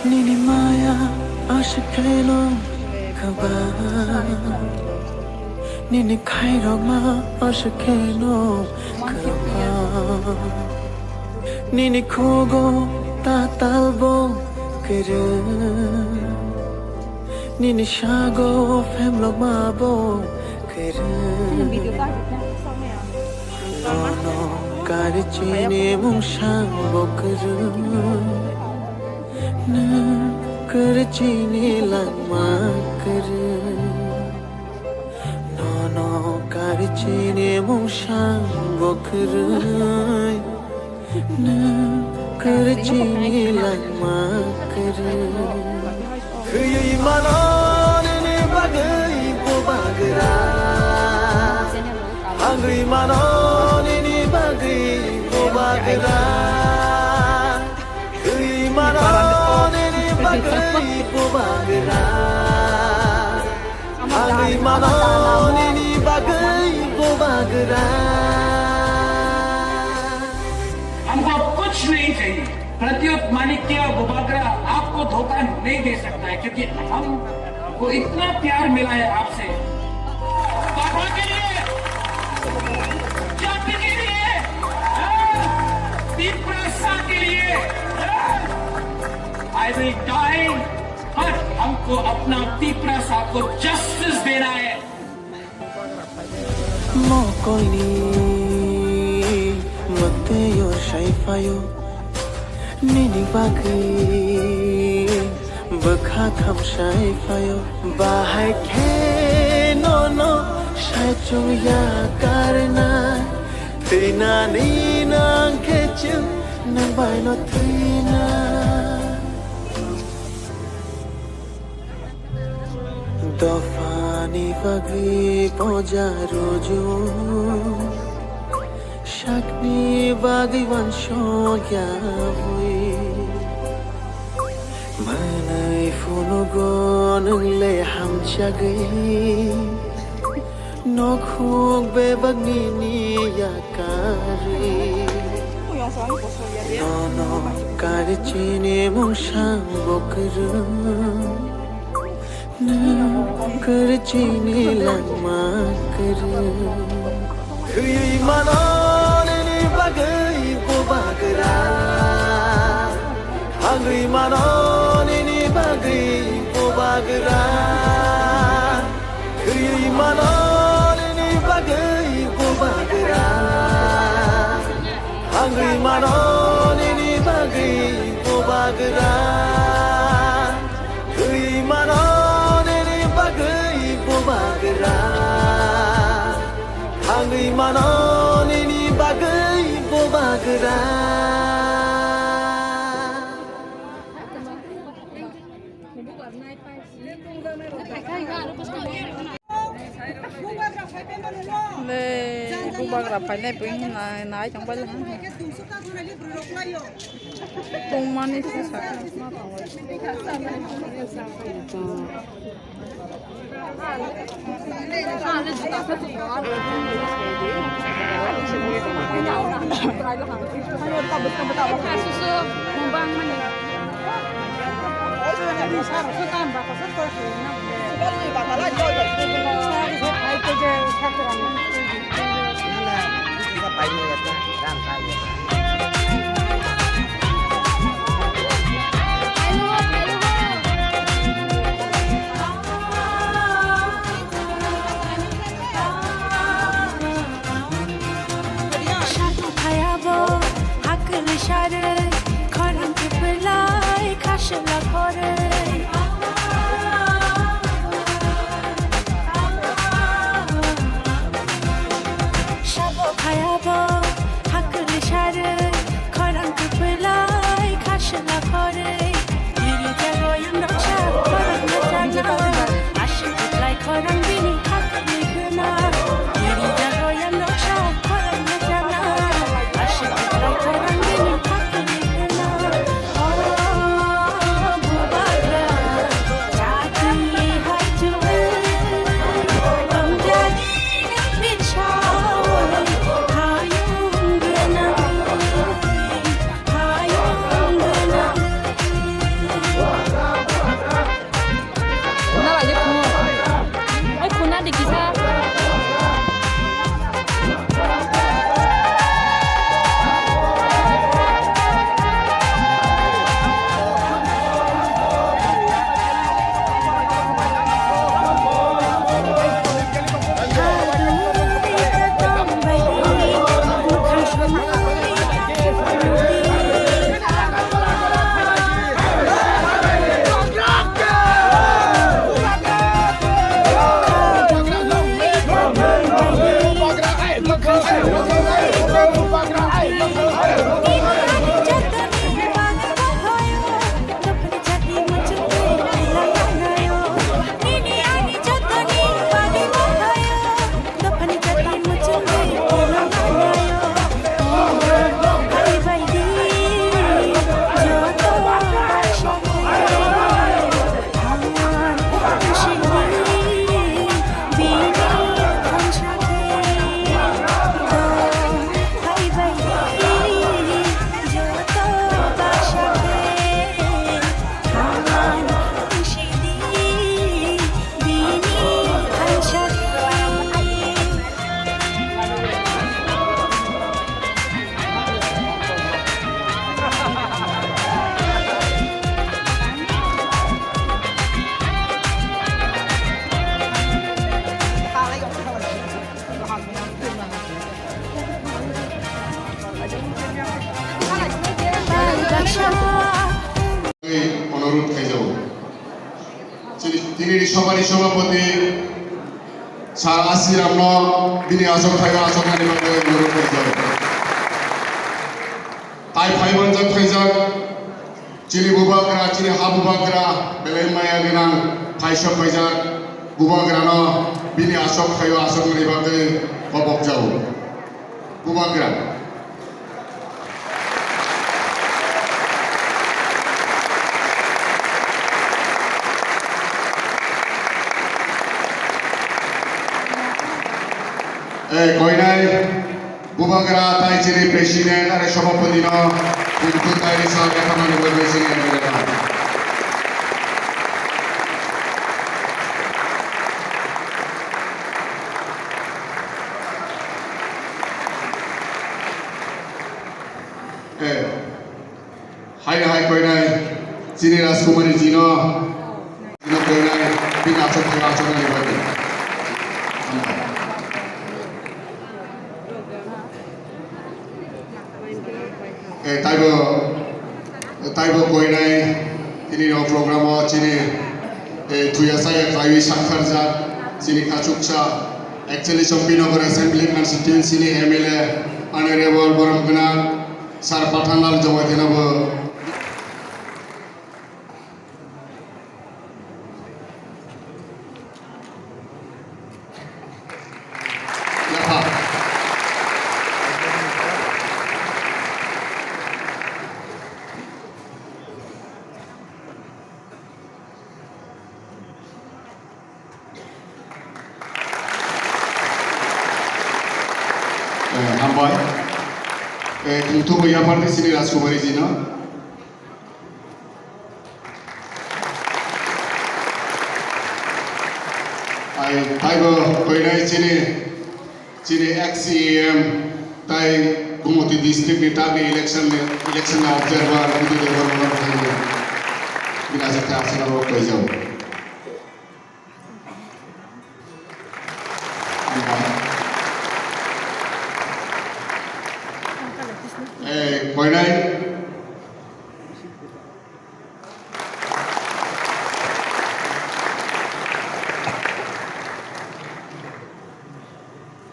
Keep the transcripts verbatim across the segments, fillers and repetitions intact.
Nini maya aswk kheno kwbang, nini khairokma aswk kheno kwbang, nini khugo tatalbo kwrwng, nini sago phemlokmabo kwrwng. Nono karwi chini mungsangbo kwrwng, nwng kwrwi chini langma kwrwng. Nono karwi chini mungsangbo kwrwng, nwng kwrwi chini langma kwrwng. Khuyui mano nini bagwi bubagra, hangwi mano nini bagwi bubagra. Khuyui mano nini bagwi bubagra, hangwi mano nini bagwi bubagra. हमको अब कुछ नहीं चाहिए। प्रद्युत माणिक्य बुबागरा आपको धोखा नहीं दे सकता है, क्योंकि हमको इतना प्यार मिला है आपसे। पापा के लिए, जाति के लिए, तिप्रासा के लिए, I will die, but हमको अपना तिप्रासा को जस्टिस देना है। Mokolni mwtwi o sai phaio, nini bagwi bwkha khamsai phaio. Bahai khe nono sai chwng ya karnai, thwinani nang khe chwng nang bai no thwinai. Dophani bagwi boja rujung, sakni bagwi uansukya bui. Manwi phunugo nwng le hamjagwi, nokhuk bebak nini yakarwi. Nono karwi chini mungsang bo kwrwng, nwng kwrwi chini langma kwrwng. Khuyui mano nini bagwi bubagra, hangwi mano nini bagwi bubagra. Khuyui mano nini bagwi bubagra, hangwi mano nini bagwi bubagra. Khuyui mano nini bagwi bubagra, hangwi mano nini bagwi bubagra. Le, bubagra phainai bwino nai, nai tongbaili. Tongmani se sakha ma tongwi. Sharno phayabo hakli sharwi, khorang kwplai khasla khorwi. Sabo phayabo hakli sharwi, khorang kwplai khasla khorwi. Iri jago yang roksa khorang na jana, aswk kwplai khorang bini khakni khwna. Iri jago yang roksa khorang na jana, aswk kwplai khorang bini khakni Bini sobhani sobhapati Sir Asiram no bini achuk thaio achuknani bagwi অনুরোধ khlaijak. Tai phaiman jak phaijak chini bubagra, chini ha bubagra, belai maya gwnang phaisok phaijak bubagra no bini achuk thaio achuknani bagwi kobok jao. Bubagra. Eh, koinai, bubagra tai chini president are sobhapati no, bumthu tai risa khe thanani bagwi chini M L A no. Eh, hai hai koinai, chini Rajkumari ji no, ji no koinai, bini achuk thaio achuknani bagwi. Eh, taibo, taibo koinai, tini no program o chini, eh, thuya saya khlaiwi saktharjak, chini khachuksa, actually Chompinagar Assembly Constituency ni M L A, Honorable Borom Gwnang, Sir Pathanlal Jamatia no bo. Yapha. Eh, hambai. Eh, tongthokbo yaphardi chini Rajkumari ji no. Ai, taibo koinai chini, chini ex C E M, tai Gumoti district ni tagni election ni, election ni observer, Budu Debbarma no thangwi. Bini achuk thaio achuknani bagwi koijao. Eh, koinai.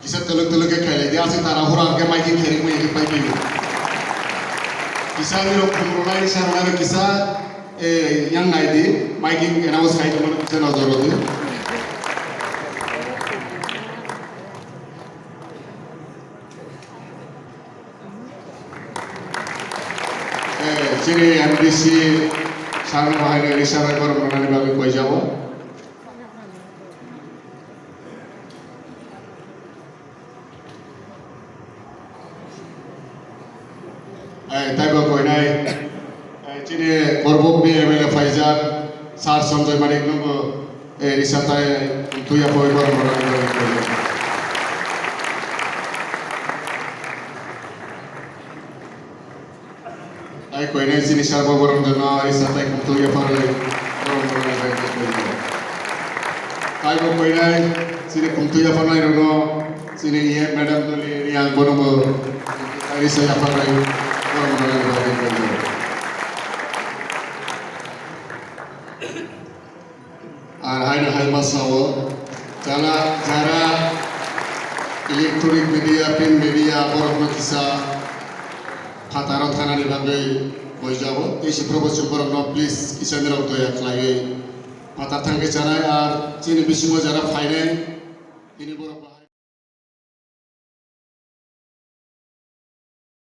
Kisa telok telok khe khailai di, aswk tara hura hwnkhe miking kherikma yakhe paiphaio. Kisa nirok khumrwnai, sanwnai rok kisa, eh, yang nai di, miking announce khai tongmani kisa nojor rw di. Eh, chini M D C sir no hai risa bai borom rwnani bagwi koijao. Eh, taibo koinai, eh, chini Korbok ni M L A phaijak, Sir Sanjoy Manik no bo, eh, risa tai tongthokya phoi borom rwnani bagwi koijao. Ai koinai chini sabo borom jono ai satai khumtwi yapharwi borom jono bai khumtwi. Ai bo koinai chini khumtwi yapharnai rokno chini E M madam tuli ni ang bono bo ai sa yapharwi borom jono bai khumtwi. Ar haino hai ma sao, jala, jara electronic media, print media, borokno kisa phataro thanani bagwi koijao. Tei si probo chwng borokno please kisa nirok doya khlaiwi phatar thangwi chanai. Ar chini bisingo jara phainai, tini borok